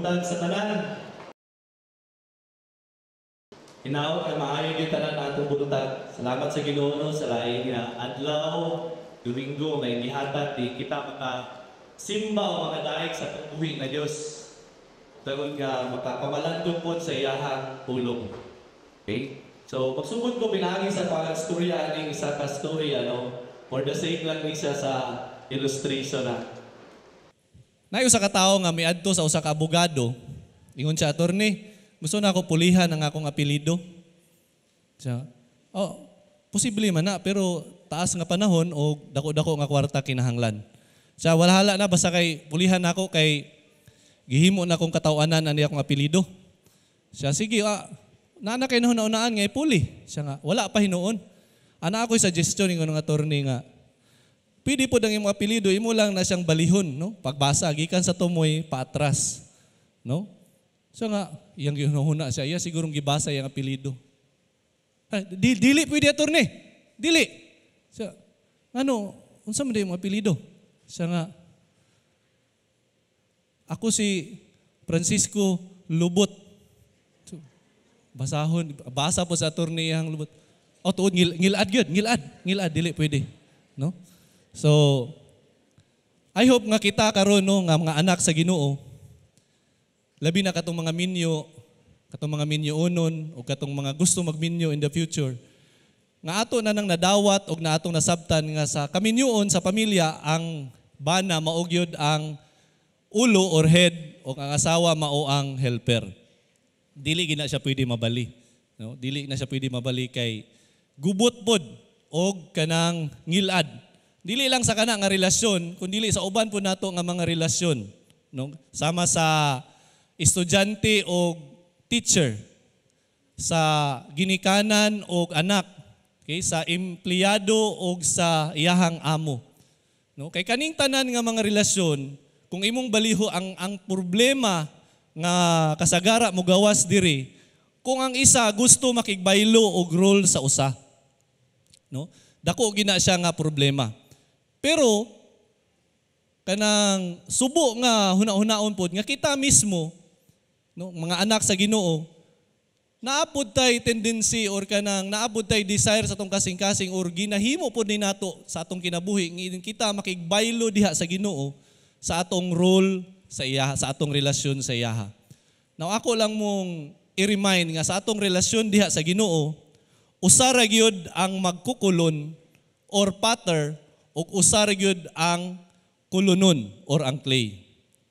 buntag sa tanan. Hinaot nga maayo gyud tanan atong buntag. Salamat sa Ginoo, no, sa laing nga adlaw, Domingo nga gihatag di kita maka simba o makadaig sa atong buhi nga Dios. Tungod nga makapamalandong pod sa iyahang pulong. Okay? So, pagsugod ko pinaagi sa pag-istorya ning isa ka storya, no, for the sake lang ni siya sa illustration na. Naay usa ka tawo nga miadto sa usa ka abogado. Ingon siya, "Attorney, gusto na ako pulihan ang akong apelyido." Siya, "Oh, posible man na, pero taas nga panahon o dako-dako nga kwarta kinahanglan." Siya, "Wala hala na, basta kay pulihan nako kay gihimo na akong katawanan ani akong apelyido." Siya, "Sige, naa na kay nahuna-unaan nga ipuli?" Siya nga, "Wala pa hinuon." "Ana ako'y suggestion," ingon ng attorney nga, "Pwede po ang imong apelyido, imo lang na siyang balihon, no? Pagbasa, gikan sa tumoy, paatras. No?" So nga, iyang ginuhuna siya, iya sigurong gibasa iyang apelyido. "Ay, dili pwede, attorney. Dili." Siya, "Ano, unsa man imong apelyido?" Siya nga, "Ako si Francisco Lubot." So, basahon, basa po sa attorney iyang Lubot. "Oh, tuod, ngilad gyud, ngilad, ngilad, dili pwede." No? So, I hope nga kita karon, no, nga mga anak sa Ginoo, labi na katong mga minyo unon o katong mga gusto magminyo in the future, nga ato na nang nadawat og na atong nasabtan nga sa kaminyoon sa pamilya, ang bana mao gyud ang ulo or head o ang asawa mao ang helper. Dili gina siya pwede mabali. No? Dili na siya pwede mabali kay gubot pod og kanang ngilad. Dili lang sa kana nga relasyon, kundi sa uban po nato nga mga relasyon, no? Sama sa estudyante o teacher, sa ginikanan o anak, okay? Sa empleyado o sa iyahang amo. No? Kay kaning tanan nga mga relasyon, kung imong baliho ang problema nga kasagara mo gawas diri, kung ang isa gusto makigbaylo og role sa usa. No? Dako gina siya nga problema. Pero kanang subo nga huna-hunaon pod nga kita mismo, no, mga anak sa Ginoo, naapod tay tendency or kanang naapod tay desire sa atong kasing-kasing or ginahimo pod ni nato sa atong kinabuhi ngin kita makigbaylo diha sa Ginoo sa atong role sa iya, sa atong relasyon sa iyaha. Now ako lang mong i-remind nga sa atong relasyon diha sa Ginoo, usa ra gyud ang magkukulon or potter ug usa ra gyud ang kulunon or ang clay.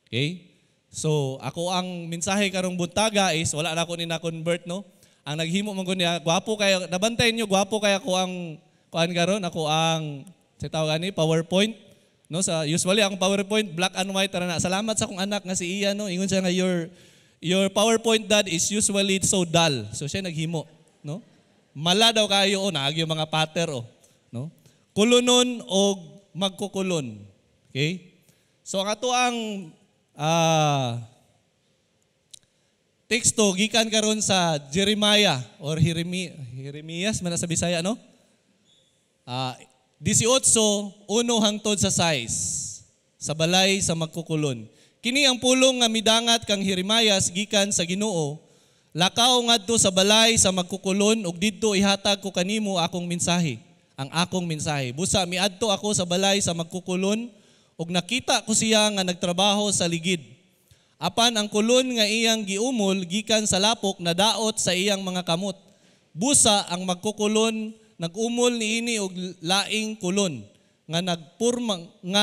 Okay? So, ako ang mensahe karong buntaga is wala na ako ni na-convert, no. Ang naghimo man ko niya, gwapo kayo, nabantay niyo, gwapo kay ako ang kuan karon, ako ang sa tawag ani PowerPoint, no, sa usually akong PowerPoint black and white ra na. Salamat sa akong anak nga si Ian, no. Ingon siya nga your PowerPoint, Dad, is usually so dull. So siya naghimo, no. Mala daw kayo, oh, naagi yung mga pater, oh, no. Kulunon og magkukulon. Okay? So ang ato ang teksto gikan karon sa Jeremiah or Jeremias man na sa Bisaya, no? 18:1 hangtod sa 6, sa balay sa magkukulon. Kini ang pulong nga midangat kang Jeremias gikan sa Ginoo: "Lakaw ngadto sa balay sa magkukulon ug didto ihatag ko kanimo akong mensahe, ang akong mensahe." Busa miadto ako sa balay sa magkukulon ug nakita ko siya nga nagtrabaho sa ligid. Apan ang kulon nga iyang giumol gikan sa lapok nadaot sa iyang mga kamot. Busa ang magkukulon nagumol niini og laing kulon nga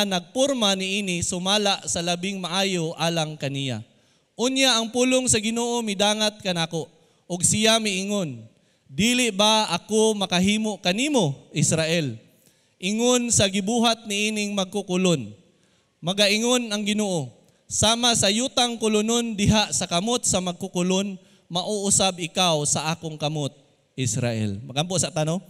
nagpurma niini sumala sa labing maayo alang kaniya. Unya ang pulong sa Ginoo midangat kanako ug siya miingon, "Dili ba ako makahimo kanimo, Israel, ingon sa gibuhat niining magkukulon? Magaingon ang Ginoo, sama sa yutang kulunon diha sa kamot sa magkukulon, mauusab ikaw sa akong kamot, Israel." Magampo sa tano.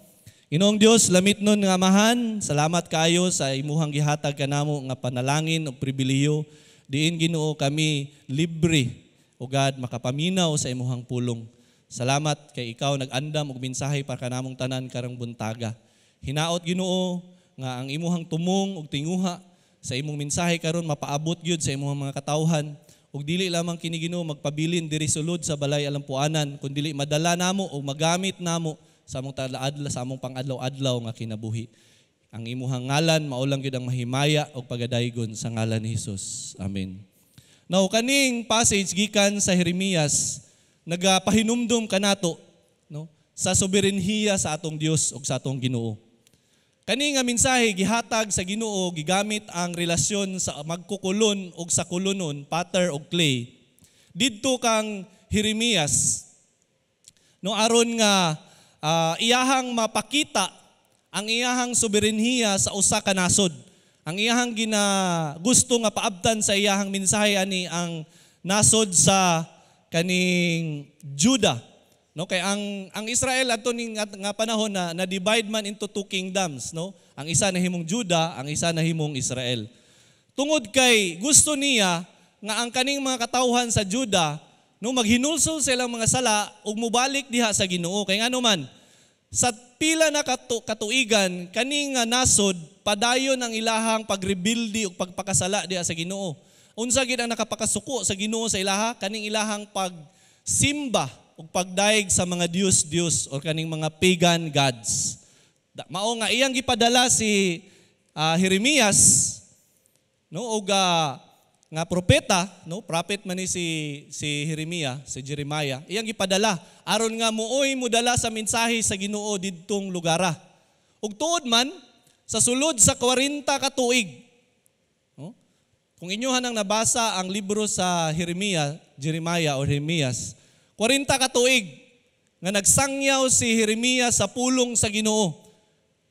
Ginoong Dios, lamit nun nga Amahan, salamat kayo sa imuhang gihatag kanamo nga panalangin o pribilehiyo. Diin, Ginoo, kami libre o God makapaminaw sa imuhang pulong. Salamat kay ikaw nag-andam og mensahe para kanamong tanan karong buntaga. Hinaot, Ginoo, nga ang imuhang tumong ug tinguha sa imong mensahe karon mapaabot gyud sa imong mga katawhan. Ug dili lamang kini, Ginoo, magpabilin diri sulod sa balay alampuanan, kun dili madala namo o magamit namo sa among adlaw, sa among pang-adlaw-adlaw nga kinabuhi. Ang imuhang ngalan mao lang gyud ang mahimaya og pagadaygon sa ngalan ni Hesus. Amen. Now, kaning passage gikan sa Jeremias nagapahinumdum kanato, no, sa soberenhiya sa atong Dios ug sa atong Ginoo. Kani nga mensahe gihatag sa Ginoo gigamit ang relasyon sa magkukulon ug sa kulunon, potter og clay. Didto kang Jeremias, no, aron nga iyahang mapakita ang iyahang soberenhiya sa usa ka nasod. Ang iyahang gina gusto nga paabtan sa iyahang mensahe ani ang nasod sa kaning Juda. No, kay ang Israel adto ning nga panahon na na-divide man into two kingdoms, no? Ang isa nahimong Juda, ang isa nahimong Israel. Tungod kay gusto niya nga ang kaning mga katawhan sa Juda, no, maghinulsol sa ilang mga sala ug mobalik diha sa Ginoo. Kay ngano man, sa pila na katuigan kani nga nasod padayon ang ilahang pagrebelde ug pagpakasala diha sa Ginoo. Unsa gid ang nakapakasuko sa Ginoo sa ilaha? Kaning ilahang pagsimba ug pagdayeg sa mga Diyos-Diyos or kaning mga pagan gods. Mao nga iyang gipadala si Jeremias, no, og nga propeta, no, prophet man ni si si Jeremiah, si Jeremiah. Iyang gipadala aron nga muoy modala sa mensahe sa Ginoo didtong lugara. Ug tuod man, sa sulod sa 40 ka tuig, no? Kung inyohan ang nabasa ang libro sa Jeremiah, Jeremiah or Jeremias, 40 ka tuig nga nagsangyaw si Jeremias sa pulong sa Ginoo.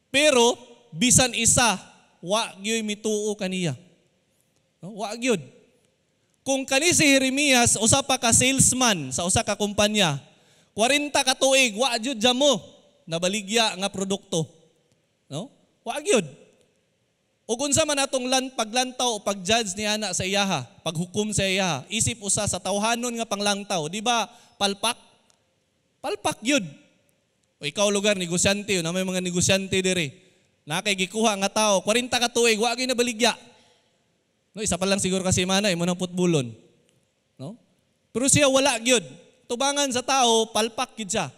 Pero bisan isa wa gyoy mituo kaniya. No? Wa gyud. Kung kani si Jeremias usa pa ka salesman sa usa ka kumpanya, 40 ka tuig wa gyud jamo nabaligya nga produkto. No? Wa gyud. Ug unsa man atong paglantaw o pag-judge ni ana sa iyaha, paghukom sa iyaha, isip usa sa tawhanon nga panglantaw, di ba? Palpak. Palpak gyud. O ikaw lugar negosyante, na may mga negosyante diri. Na kay gikuha nga tao, 40 ka tuig wa gyud nabaligya. No, isa pa lang siguro kasi mana imo nang putbulon. No? Pero siya wala gyud. Tubangan sa tao, palpak gyud siya.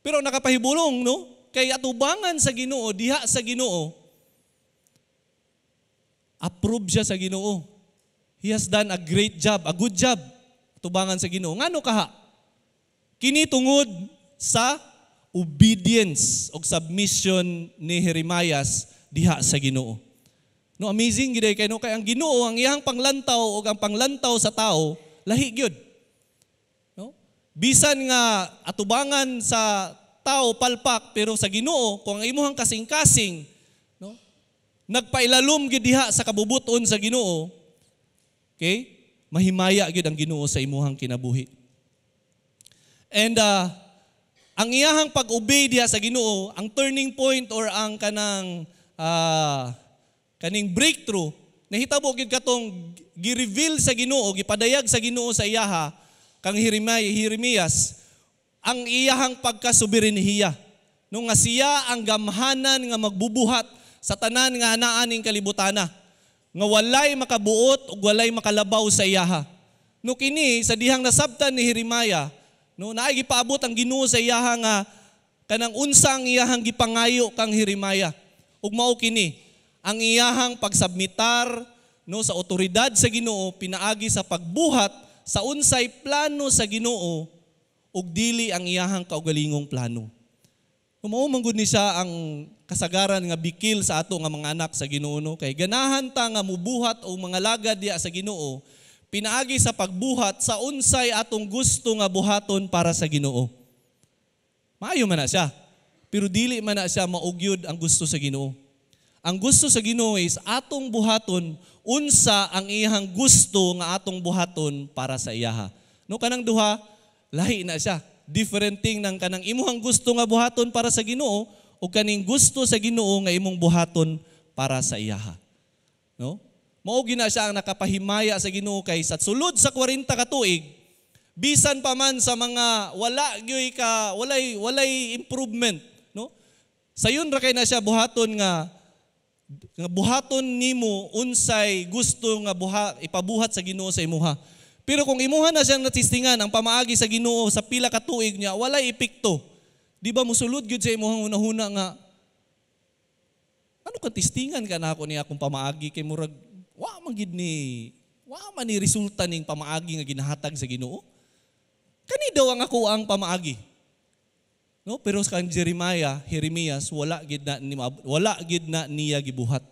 Pero nakapahibulong, no? Kay atubangan sa Ginoo, diha sa Ginoo, approve siya sa Ginoo. He has done a great job, a good job tubangan sa Ginoo. Ngano kaha? Kini tungod sa obedience o submission ni Jeremias diha sa Ginoo. No, amazing gid kay, no, kay ang Ginoo, ang iyang panglantaw o ang panglantaw sa tao lahi gyud. No? Bisan nga atubangan sa tao palpak, pero sa Ginoo, kung ang imuhang kasing-kasing, no, nagpailalom gyud diha sa kabubuton sa Ginoo, okay? Mahimaya gyud ang Ginoo sa imuhang kinabuhi. And ang iyahang pag-obey diha sa Ginoo, ang turning point or ang kanang kaning breakthrough nahitabo gyud katong gi-reveal sa Ginoo, gipadayag sa Ginoo sa iyaha kang Jeremias ang iyahang pagkasuberenhiya. No, nga siya ang gamhanan nga magbubuhat sa tanan nga anaa ning kalibutana, nga walay makabuot ug walay makalabaw sa iyaha. No, kini sa dihang nasabtan ni Jeremiah, no, naay gipaabot ang Ginoo sa iyaha nga kanang unsa ang iyahang gipangayo kang Jeremiah. Ug mao kini ang iyahang pagsubmitar, no, sa otoridad sa Ginoo pinaagi sa pagbuhat sa unsay plano sa Ginoo ug dili ang iyahang kaugalingong plano. Mao man gud ni siya ang kasagaran nga bikil sa ato nga mga anak sa Ginoo, no, kay ganahan ta nga mubuhat o mga lagad diha sa Ginoo pinaagi sa pagbuhat sa unsay atong gusto nga buhaton para sa Ginoo. Maayo man na siya, pero dili man na siya maugyod ang gusto sa Ginoo. Ang gusto sa Ginoo is atong buhaton unsa ang iyang gusto nga atong buhaton para sa iyaha. No, kanang duha lahi na siya. Different thing ng kanang imuhang gusto nga buhaton para sa Ginoo o kaning gusto sa Ginoo nga imong buhaton para sa iyaha. No? Mao gina siya ang nakapahimaya sa Ginoo kay sa sulod sa 40 ka tuig, bisan pa man sa mga wala gyoy ka walay improvement, no? Sayon ra kay na siya buhaton nga nga buhaton nimo unsay gusto nga ipabuhat sa Ginoo sa imuha. Pero kung imuha na siyang natistingan ang pamaagi sa Ginoo sa pila ka tuig niya, walay epekto. Di ba musulod gyud sa imuhang hunahuna nga ano ka tistingan ka na ako niya akong pamaagi kay murag wa man ni resulta ning pamaagi nga ginahatag sa Ginoo? Kani daw ang ako ang pamaagi. No, pero sa kang Jeremias, wala gid na niya gibuhat.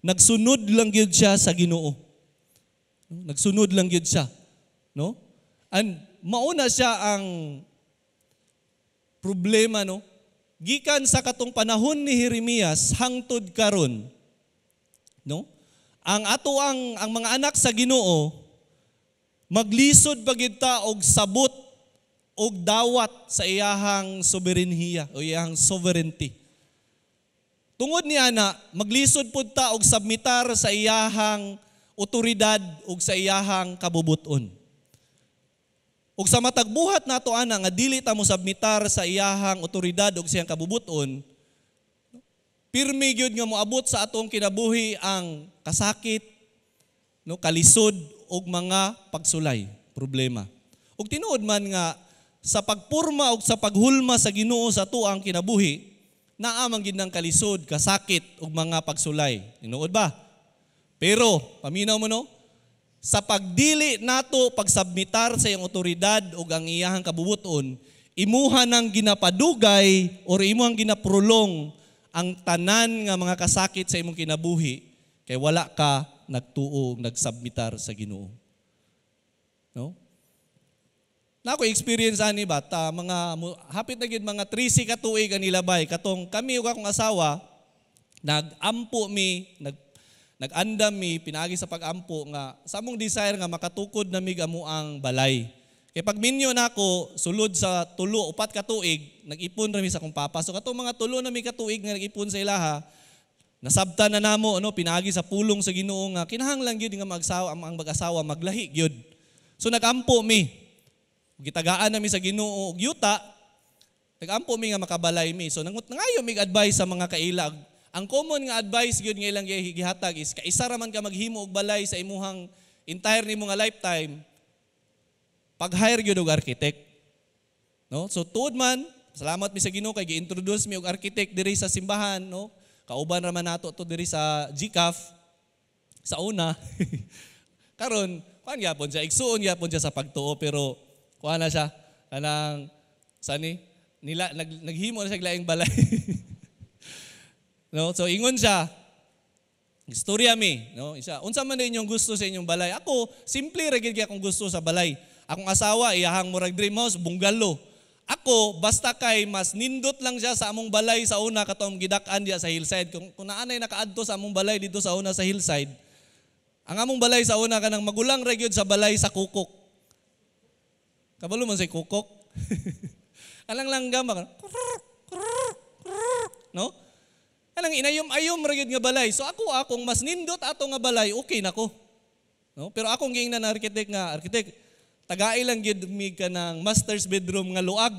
Nagsunod lang gyud siya sa Ginoo. No? Nagsunod lang gyud siya, no? And mauna siya ang problema, no? Gikan sa katong panahon ni Jeremias hangtod karon, no? Ang ato ang mga anak sa Ginoo maglisod pa gid ta og sabot og dawat sa iyahang sovereignty o iyahang sovereignty. Tungod niya na maglisod pud ta og submitar sa iyahang otoridad ug sa iyahang kabubuton. Ug sa matag buhat nato ana nga dili ta mo submitar sa iyahang otoridad ug sa iyang kabubuton, pirmi gyud nga moabot sa atong kinabuhi ang kasakit, no, kalisod ug mga pagsulay, problema. Ug tinuod man nga sa pagpurma ug sa paghulma sa Ginoo sa atuang kinabuhi, naa man gid ng kalisod, kasakit ug mga pagsulay. Tinuod ba? Pero paminaw mo, no, sa pagdili nato pagsubmitar sa iyang otoridad ug ang iyahang kabubuton, imuha nang ginapadugay or imuhang ginaprolong ang tanan nga mga kasakit sa imong kinabuhi kay wala ka nagtuo, nagsubmitar sa Ginoo. No? Na ako experience ani ba ta mga hapit na gid mga 13 ka tuig ang nilabay katong kami ug akong asawa nagampo mi, nag-andam mi pinaagi sa pag-ampo nga sa among desire nga makatukod na mig amo ang balay. Kay pag minyo nako sulod sa 3-4 ka tuig, nag-ipon ra mi sa akong papa. So katong mga 3 na mi ka tuig nga nag-ipon sa ilaha, nasabtan na namo, no, pinaagi sa pulong sa Ginoo nga kinahanglan gyud nga mag-asawa ang mag-asawa maglahi gyud. So nagampo mi. Gitagaan na mi sa Ginoo og yuta, nagampo mi nga makabalay mi. So nangayo mig advice sa mga kaila. Ang common nga advice gyud nga ilang gihatag is kaisa ra man ka maghimo og balay sa imuhang entire nimo nga lifetime, pag-hire gyud og architect. No? So tuod man, salamat mi sa Ginoo kay gi-introduce mi og architect diri sa simbahan, no? Kauban ra man nato to diri sa GCAF sa una. Karon, kuan gyapon siya, igsuon gyapon siya sa pagtuo, pero kuan na siya kanang sani nila naghimo na siya laing balay. No? So ingon siya, istorya mi, no? Isa, unsa man inyong gusto sa inyong balay? Ako, simple ra gyud akong gusto sa balay. Akong asawa iyahang murag dream house, bungalow. Ako, basta kay mas nindot lang siya sa among balay sa una katong gidak-an diya sa hillside. Kung naanay nakaadto sa among balay dito sa una sa hillside, ang among balay sa una kanang magulang ra gyud sa balay sa kukok. Kabalo man say kukok. Alang langgam ba? No? Kanang inayom-ayom ra gyud nga balay. So ako akong mas nindot ato nga balay, okay nako. No? Pero akong giingnan na architect nga, architect, tagai lang gyud mi ka ng master's bedroom nga luag.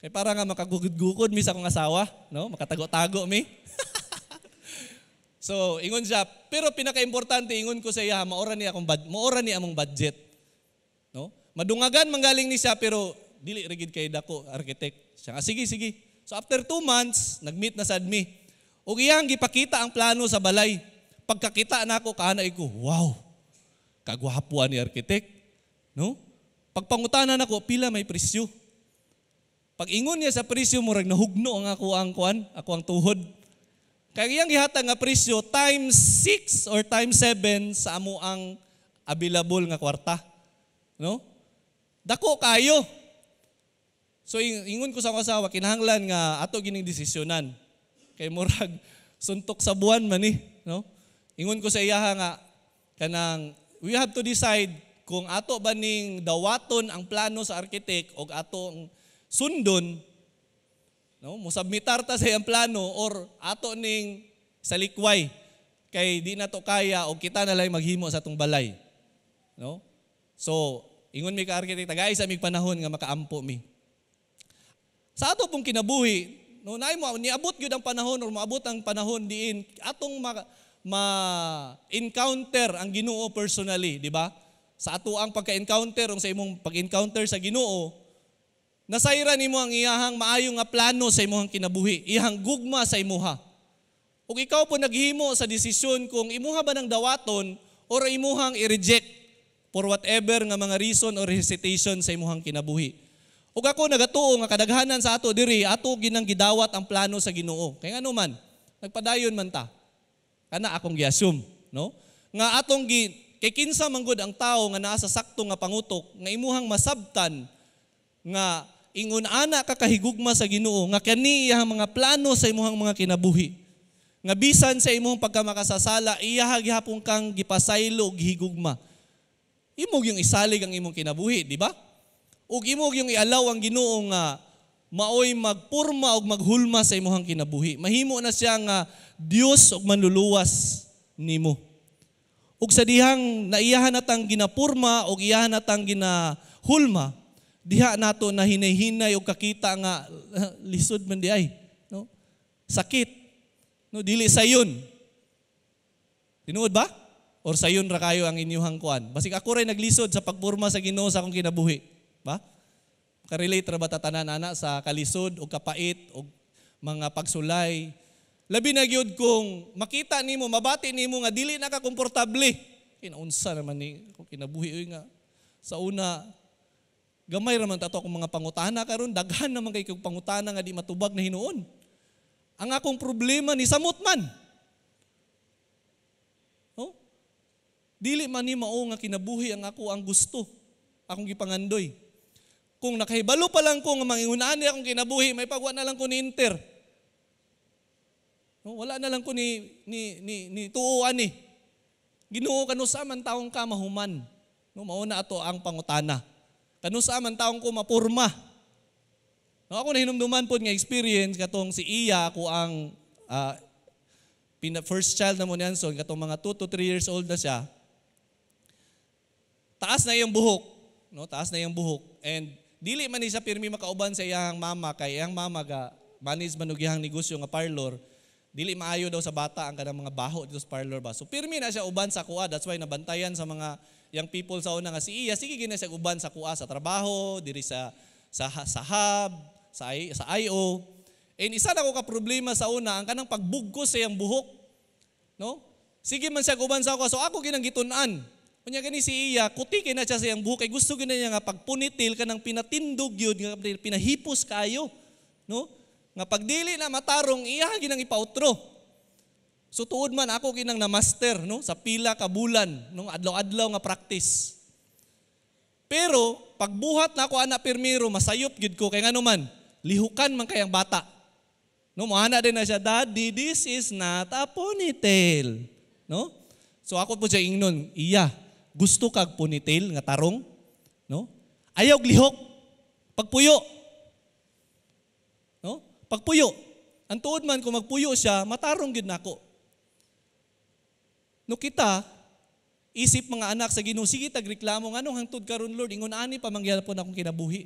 Kay para nga makagugod-gukod mi sa akong asawa, no? Makatago-tago mi. So ingon siya, pero pinakaimportante ingon ko sa iya, maora ni among budget. No? Madungagan manggaling ni siya pero dili ra gyud kay dako architect. Siya nga sige sige. So after 2 months, nag-meet na sad mi. Ug iyang gipakita ang plano sa balay. Pagkakita nako kaanay ko, wow. Kagwapo ni architect. No? Pagpangutana nako, pila may presyo. Pag ingon niya sa presyo, murag nahugno ang ako ang kuan, ako ang tuhod. Kaya iyang gihatag nga presyo times 6 or times 7 sa amo ang available nga kwarta. No? Dako kayo. So ingon ko sa akong asawa, kinahanglan nga ato gining desisyonan. Kay murag suntok sa buwan man ni, no? Ingon ko sa iyaha nga kanang we have to decide kung ato ba ning dawaton ang plano sa architect o atong sundon, no? Musubmitar ta sa iyang plano or ato ning salikway kay di na to kaya o kita na lang maghimo sa atong balay, no? So ingon mi ka architect, tagay sa mig panahon nga makaampo mi. Sa ato pong kinabuhi, no, naay mo niabot gyud ang panahon or moabot ang panahon diin atong ma-encounter ang Ginoo personally, di ba? Sa ato ang pagka-encounter o sa imong pag-encounter sa Ginoo, nasayran nimo ang iyahang maayo nga plano sa imong kinabuhi, iyahang gugma sa imuha. Ug ikaw po naghimo sa desisyon kung imuha ba ng dawaton or imuhang i-reject for whatever nga mga reason or hesitation sa imuhang kinabuhi. Ug ako nagatuo nga kadaghanan sa ato diri, ato ginang gidawat ang plano sa Ginoo. Kay ngano man, nagpadayon man ta. Kana akong gi-assume, no? Nga atong gi kay kinsa man gud ang tao nga naa sa sakto nga pangutok nga imuhang masabtan nga ingon ana ka kahigugma sa Ginoo, nga kani iyang mga plano sa imuhang mga kinabuhi. Nga bisan sa imong pagkamakasasala, iyaha gihapon kang gipasaylo og higugma. Imo yung isalig ang imong kinabuhi, di ba? Ug imo yung ialaw ang Ginoo nga maoy magpurma og maghulma sa imuhang kinabuhi. Mahimo na siya nga Dios og manluluwas nimo. Ug sa dihang naiyahan natang ginapurma og iyahan natang ginahulma, diha nato na hinay-hinay og kakita nga lisod man di ay, no? Sakit. No, dili sayon. Tinuod ba? Or sayon ra kayo ang inyuhang kuan. Basig ako ray naglisod sa pagpurma sa Ginoo sa akong kinabuhi, ba? Ka-relate ra ba ta tanan ana sa kalisod o kapait o mga pagsulay? Labi na gyud kung makita nimo, mabati nimo nga dili na ka komportable. Kinaunsa naman ni akong kinabuhi oy nga sa una gamay ra man tato akong mga pangutana, karon daghan naman kay kog pangutana nga di matubag na hinuon. Ang akong problema ni samot man. No? Dili man ni mao nga kinabuhi ang ako ang gusto, akong gipangandoy. Kung nakahibalo pa lang ko nga mangingunaan ni akong kinabuhi, may pagwa na lang ko ni enter. No, wala na lang ko ni tuoan ni. Ginoo, kanusa man taong ka mahuman. No, mao na ato ang pangutana. Kanusa man taong ko mapurma. No, ako nahinumduman pod nga experience katong si Iya, ako ang first child na mo ni Anson, katong mga 2 to 3 years old na siya. Taas na iyang buhok, no? Taas na iyang buhok. And dili man ni siya pirmi makauban sa iyang mama kay iyang mama ga manage man og iyang negosyo nga parlor. Dili maayo daw sa bata ang kanang mga baho dito sa parlor ba. So pirmi na siya uban sa kuha. That's why nabantayan sa mga young people sa una nga si Iya, sige gina siya uban sa kuha sa trabaho, diri sa hub, sa IO. And isa na ko ka problema sa una ang kanang pagbugkos sa iyang buhok. No? Sige man siya uban sa kuha. So ako ginang gitun-an. Unya gani si Iya, kuti kay na siya sa iyang buhok kay gusto gina niya nga pagpunitil kanang pinatindog gyud nga pinahipos kayo, no? Nga pagdili na matarong iya ginang ipautro. So tuod man ako ginang na master, no, sa pila ka bulan, no, adlaw-adlaw nga practice. Pero pagbuhat na ako ana pirmiro, masayop gid ko kay ngano man, lihukan man kay ang bata. No, moana din na siya, "Daddy, this is not a ponytail." No? So ako po siya ingnon, "Iya, gusto kag ponytail nga tarong?" No? Ayaw lihok. Pagpuyo. No? Pagpuyo. Ang tuod man kung magpuyo siya, matarong gyud nako. No, kita isip mga anak sa Ginoo, sige tagreklamo, nganong hangtod karon, Lord, ingon ani pa mangyapon akong kinabuhi.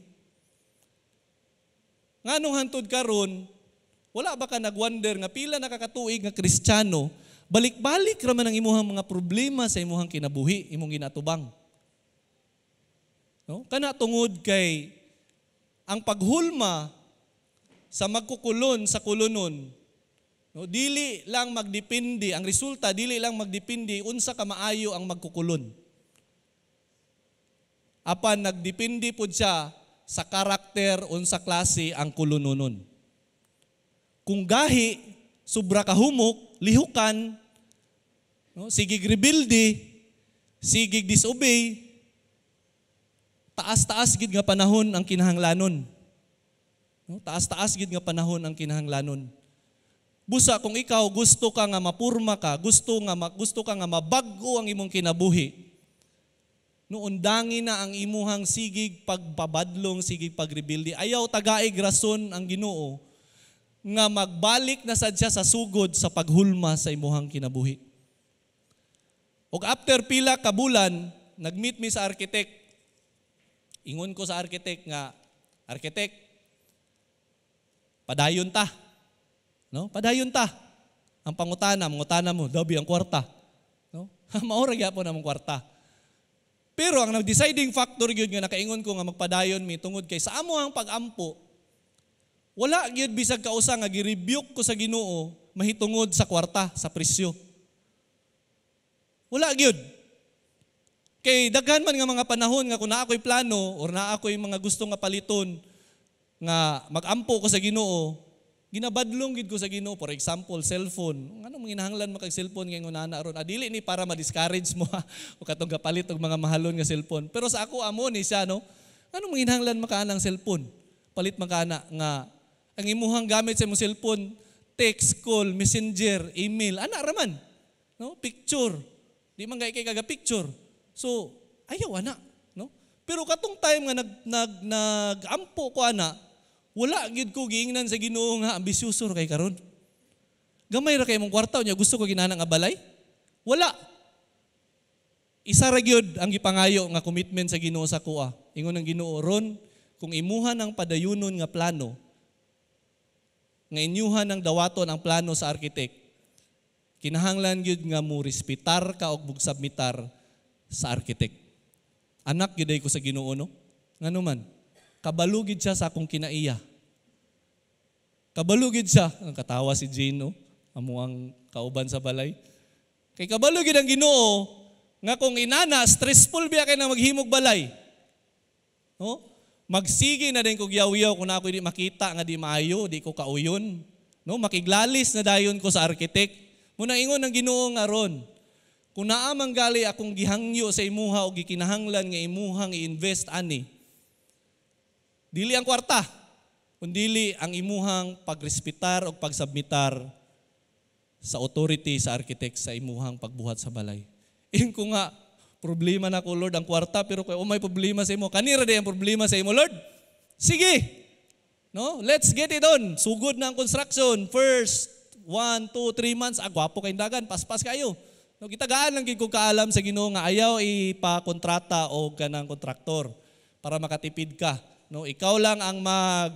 Nganong hangtod karon, wala ba ka nagwonder nga pila na kakatuig nga Kristiyano, balik-balik ra man ang imuhang mga problema sa imuhang kinabuhi, imong ginatubang? No? Kana tungod kay ang paghulma sa magkukulon sa kulunon, no, dili lang magdepende, ang resulta dili lang magdepende unsa ka maayo ang magkukulon. Apan nagdepende pud siya sa karakter unsa klase ang kulunonon. Kung gahi, sobra ka humok, lihukan, no, sigig rebelde, sigig disobey, taas-taas gid nga panahon ang kinahanglanon. No, taas-taas gid nga panahon ang kinahanglanon. Busa kung ikaw gusto ka nga mapurma ka, gusto ka nga mabag-o ang imong kinabuhi, no, undangin na ang imuhang sigig pagpabadlong, sigig pagrebelde. Ayaw tagaig rason ang Ginoo nga magbalik na sad siya sa sugod sa paghulma sa imuhang kinabuhi. Og after pila ka bulan, nag-meet mi sa architect. Ingon ko sa architect nga, "Architect, padayon ta." No? Padayon ta. Ang pangutana, mangutana mo, "Dabi ang kwarta." No? Mao ra gyapon among kwarta. Pero ang nag-deciding factor gyud nga nakaingon ko nga magpadayon mi tungod kay sa amo ang pag-ampo, wala gyud bisag kausa nga gi-rebuke ko sa Ginoo mahitungod sa kwarta, sa presyo. Wala gyud. Kay daghan man nga mga panahon nga kung naa ako'y plano or naa ako'y mga gusto nga paliton nga mag-ampo ko sa Ginoo, ginabadlong gid ko sa Ginoo. For example, cellphone. Nganong manginahanglan makag cellphone ngayong unana ron? Ah, dili ni para ma-discourage mo ha, o katong kapalit og mga mahalon nga cellphone. Pero sa ako amo ni siya, no? Nganong manginahanglan makaanang cellphone? Palit man kana nga ang imuhang gamit sa imong cellphone, text, call, messenger, email, ana raman. No? Picture. Di man kay kaga picture. So, ayaw ana, no? Pero katong time nga nag nag nagampo ko ana, wala gyud ko giingnan sa Ginoo nga ambisyoso ra kay karon. Gamay ra kay imong kwarta nya gusto ko ginana nga balay? Wala. Isa ra gyud ang gipangayo nga commitment sa Ginoo sa kuha. Ingon ang Ginoo ron, kung imuha ng padayunon nga plano, nga inyuha ng dawaton ang plano sa architect, kinahanglan gyud nga mo respetar ka og bugsabmitar sa architect. Anak gyud ko sa Ginoo, no? Ngano man, kabalo gid siya sa akong kinaiya. Kabalo gid siya. Ang katawa si Jane, no? Amo ang kauban sa balay. Kay kabalo gid ang Ginoo nga kung inana stressful biya kay na maghimog balay. No? Magsige na din kog yaw-yaw kung ako di makita nga di maayo, di ko kauyon. No, makiglalis na dayon ko sa architect. Muna ingon ang Ginoo nga ron, kung naa man gali akong gihangyo sa imuha o gikinahanglan nga imuhang i-invest ani, dili ang kwarta, kundili ang imuhang pagrespetar o pagsubmitar sa authority sa architect sa imuhang pagbuhat sa balay. Ingon ko nga, problema na ko, Lord, ang kwarta, pero kay oh, may problema sa imo. Kanira di ang problema sa imo, Lord. Sige. No? Let's get it on. Sugod na ang construction. First, 1, 2, 3 months, ah, gwapo kay dagan, paspas kayo. No, gitagaan lang gid ko kaalam sa Ginoo nga ayaw ipakontrata o kanang kontraktor para makatipid ka. No, ikaw lang ang mag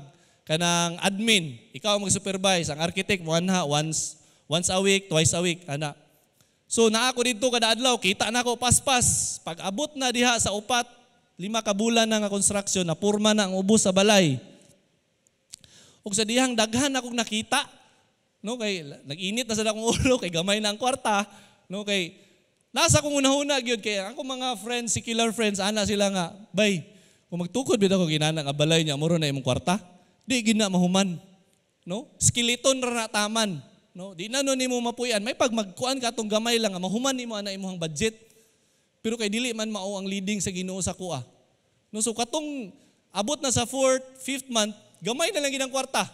kanang admin, ikaw ang mag-supervise, ang architect mo anha once once a week, twice a week, ana. So naa ko didto kada adlaw, kita na ko paspas. Pag abot na diha sa 4, 5 ka bulan na nga construction, na purma na ang ubos sa balay. Ug sa dihang daghan akong nakita, no, kay nag-init na sa akong ulo, kay gamay na ang kwarta, no, kay nasa akong unahuna gyud kay akong mga friends, secular friends, ana sila nga, bay, kung magtukod bitaw ko ginana nga balay niya, muro na imong kwarta, di gid na mahuman, no? Skeleton ra na taman, no? Di na no nimo mapuy-an, may pag magkuan ka atong gamay lang nga mahuman nimo ana imong budget. Pero kay dili man mao ang leading sa Ginoo sa kuha. No, so katong abot na sa 4th, 5th month, gamay na lang gid ang kwarta.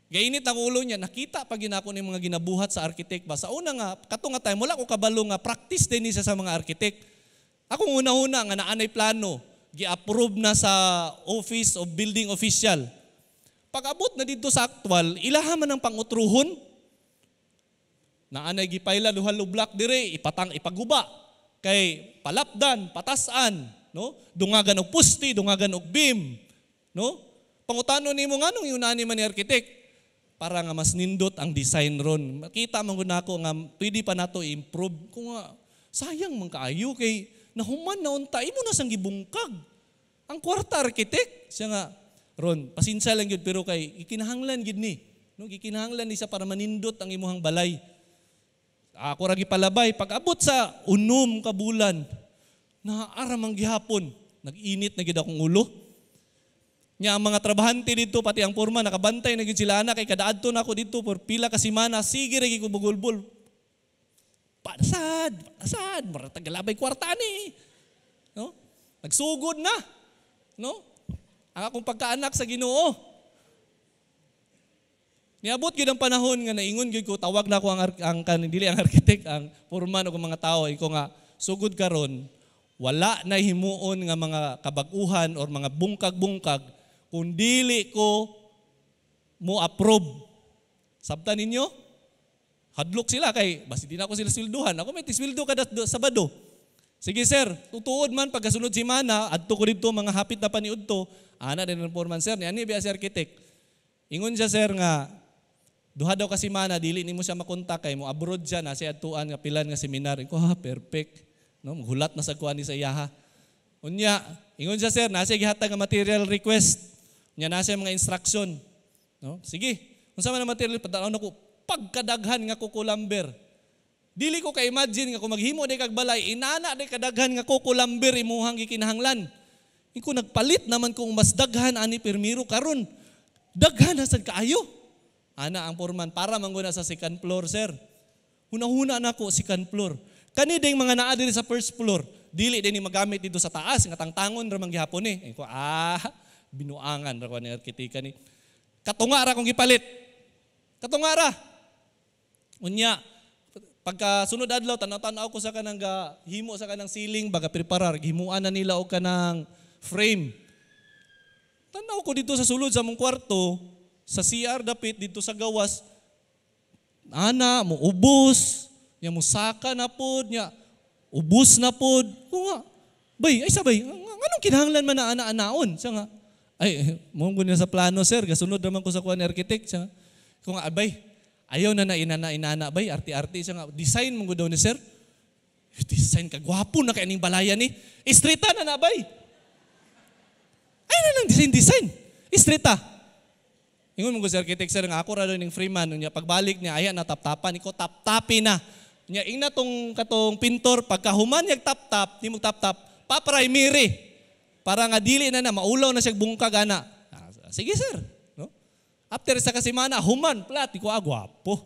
Gainit ang ulo niya, nakita pa ginako ni mga ginabuhat sa architect ba. Sa una nga, katong nga time, wala ko kabalo nga practice din ni siya sa mga architect. Akong una-una nga naanay plano, gi-approve na sa office of building official. Pag-abot na dito sa actual, ilaha man ang pangutruhon. Naanay gipayla duha lublak dire, ipatang ipaguba. Kay palapdan, patasan, no? Dungagan og pusti, dungagan og beam, no? Pangutano nimo nganong yunani man ni architect para nga mas nindot ang design ron. Makita man gud nako nga pwede pa nato i-improve. Kung nga sayang man kaayo kay nahuman na unta imo na sang gibungkag. Ang kwarta architect siya nga ron, pasensya lang gyud pero kay ikinahanglan gyud ni. No, gikinahanglan ni siya para manindot ang imuhang balay. Ako ra gipalabay pag abot sa 6 ka bulan, naara man gihapon, nag-init na gid akong ulo. Nya ang mga trabahante dito pati ang porma nakabantay na gid sila ana kay kada adto nako dito por pila ka semana sige ra gid ko bugulbol. Pasad, pasad, mura tagalabay kwarta ni. No? Nagsugod na. No? Ang akong pagkaanak sa Ginoo. Niabot gyud ang panahon nga naingon gyud ko, tawag na ako ang dili ang architect, ang foreman o mga tao, iko nga sugod karon wala na himuon nga mga kabag-uhan or mga bungkag-bungkag kung dili ko mo approve. Sabta ninyo? Hadlok sila kay basi di na ako sila swelduhan. Ako may tisweldo kada Sabado. Sige sir, tutuod man pagkasunod si mana, adto ko didto mga hapit na paniud to. Ana din ang foreman sir, ni ani biya si architect. Ingon siya sir nga duha daw ka semana dili nimo siya makontak kay mo abroad siya na siya adtuan nga pilan nga seminar. Ko ha, perfect. No, maghulat na sa kuan ni sa iyaha. Unya, ingon siya, "Sir, nasa gihatag nga material request." Unya nasa mga instruction. No? Sige. Unsa man ang material, padalaw nako pagkadaghan nga coco lumber. Dili ko ka-imagine nga kung maghimo di kag balay, inana di kadaghan nga coco lumber imuhang gikinahanglan. Iko nagpalit naman kung mas daghan ani pirmiro karon. Daghan na sad kaayo. Ana ang foreman, para mangguna sa second floor, sir. Hunahuna nako, second floor. Kani ding mga naa diri sa first floor, dili din ni magamit dito sa taas nga tangtangon ra man gihapon ni. Ko binuangan ra ko ni arkitekta ni. Katunga ra kong gipalit. Katunga ra. Unya, pagka sunod adlaw, tanaw-tanaw ko sa kanang ga himo sa kanang ceiling baga preparar, gihimuan na nila og kanang frame. Tanaw ko dito sa sulod sa mong kwarto, sa CR dapit dito sa gawas, ana mo ubos, nya musaka na pod, nya ubos na pod. Ko nga, bay, ay sabay, nganong kinahanglan man na ana anaon? Siya nga, ay, mo niya sa plano, sir, gasunod naman ko sa kuan architect. Siya nga, ko nga, abay, ayaw na na inana inana bay, arti-arti. Siya nga, design mo daw ni sir. Design ka, gwapo na kay ning balaya ni. Istrita na na bay. Ay na lang design design. Istrita. Ingon mo ko sa architect, sir, nga ako ra daw ning Freeman, unya pagbalik niya aya na taptapan iko, taptapi na. Nya ingna tong katong pintor, pagkahuman niya tap-tap, di mo tap-tap, pa-primary. Para nga dili na na maulaw na siya bungkag ana. Ah, sige sir, no? After sa kasimana, human plat ko, ah, gwapo.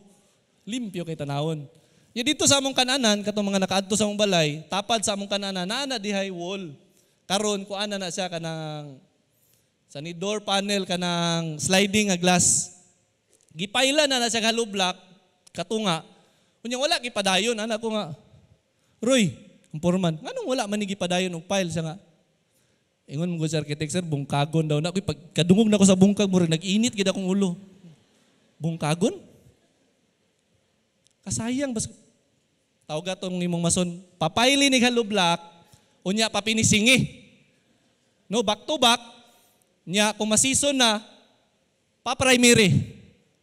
Limpyo kay tanawon. Nya dito sa among kananan, katong mga nakaadto sa among balay, tapad sa among kananan, naa na dihay wall. Karon kuan na na siya kanang sa ni door panel kanang sliding nga glass. Gipayla na na siya hollow block katunga. Unya wala gipadayon ana ko nga. Roy, ang foreman, nganong wala man ni gipadayon og pile? Siya nga. Ingon mo sa architect, sir, bungkagon daw na. Pag kadungog na ko sa bungkag, murag nag-init gid akong ulo. Bungkagon? Kasayang bas tawag atong imong mason, papaili ni hollow block, unya papinisingi. No, back to back, nya kung masison na, pa-primary.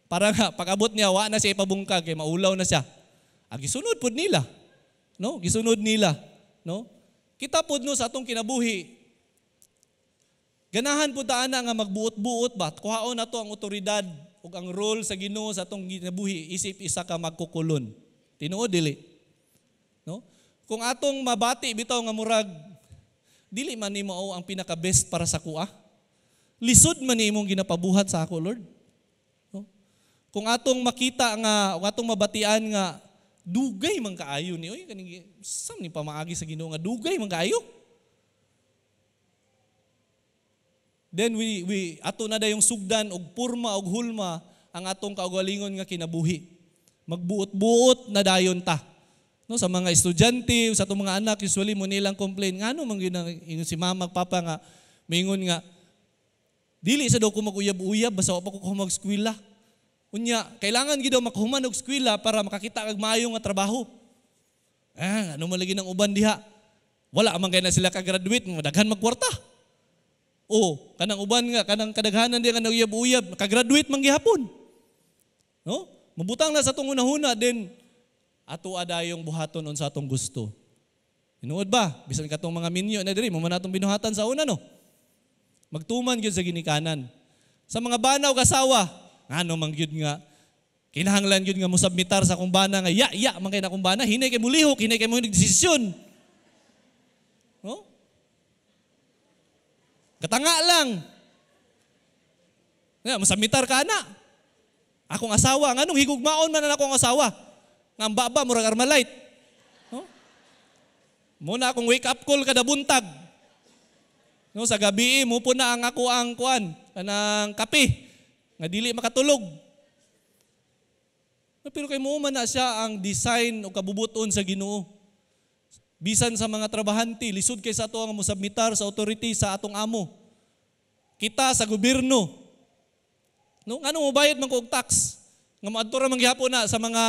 Para nga pag-abot niya wa na siya ipabungkag kay maulaw na siya. Ah, gisunod pod nila. No, gisunod nila, no? Kita pod no sa atong kinabuhi. Ganahan pod ta ana nga magbuot-buot ba? Kuhaon nato ang otoridad ug ang role sa Ginoo sa atong kinabuhi isip isa ka magkukulon. Tinuod dili? No? Kung atong mabati bitaw nga murag dili man nimo ang pinaka best para sa kuha. Lisod man imong ginapabuhat sa ako, Lord. No? Kung atong makita nga, kung atong mabatian nga dugay man kaayo ni, oy kaning sam ni pamaagi sa Ginoo nga dugay man kaayo. Then we ato na dayong sugdan og purma og hulma ang atong kaugalingon nga kinabuhi. Magbuot-buot na dayon ta. No, sa mga estudyante, sa atong mga anak, usually mo nilang complain ngano man gyud ingon si mama papa nga mingon nga dili sa daw ko mag-uyab-uyab basta wa pa ko mag-eskwela. Unya, kailangan gid daw makahuman og eskwela para makakita kag maayo nga trabaho. Ah, ano man lagi ng uban diha? Wala man kay na sila ka-graduate, daghan magkwarta. O, kanang uban nga, kanang kadaghanan diha nga nag-uyab-uyab, nakagraduate man gihapon. No? Mabutang na sa atong hunahuna din ato adayong buhaton unsa atong gusto. Tinuod ba? Bisan katong mga minyo na diri, mo man atong binuhatan sa una, no? Magtuman gyud sa ginikanan. Sa mga banaw kasawa, ngano man gyud nga kinahanglan gyud nga mosubmitar sa akong bana nga ya ya man kay na akong bana, hinay kay mulihok, hinay kay mo desisyon. No? Katanga lang. Nga mosubmitar ka na. Akong asawa, nganong higugmaon man na akong asawa? Nga ang baba murag Armalite. No? Muna akong wake up call kada buntag. No, sa gabi mo po na ang ako ang kuan kanang kape nga dili makatulog. Pero kay mo man na siya ang design o kabubuton sa Ginoo. Bisan sa mga trabahante, lisod kay sa ato ang mosubmitar sa authority sa atong amo. Kita sa gobyerno. No, ngano mo bayad man ko og tax? Nga moadto ra man gihapon na sa mga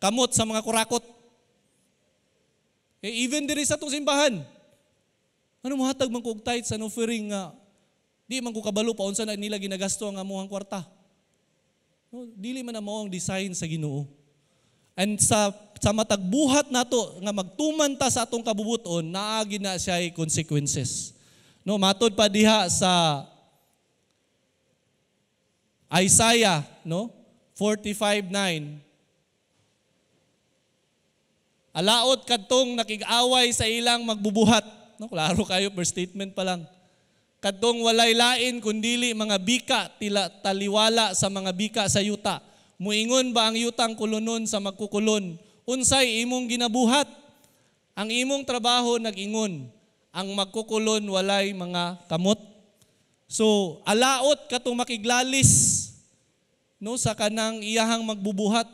kamot, sa mga kurakot. Eh, even diri sa atong simbahan. Ano mohatag man ko og tithes and offering nga di man ko kabalo pa unsa na nila ginagasto ang amuhang kwarta. No, dili man na mao ang design sa Ginoo. And sa matag buhat nato nga magtuman ta sa atong kabubuton, naagi na siya consequences. No, matod pa diha sa Isaiah, no, 45:9. Alaot kadtong nakig-away sa ilang magbubuhat. No, klaro kayo, first statement pa lang. Kadtong walay lain kundili mga bika tila taliwala sa mga bika sa yuta. Muingon ba ang yutang kulunon sa magkukulon? Unsay imong ginabuhat? Ang imong trabaho nag-ingon. Ang magkukulon walay mga kamot. So, alaot katong makiglalis, no, sa kanang iyahang magbubuhat.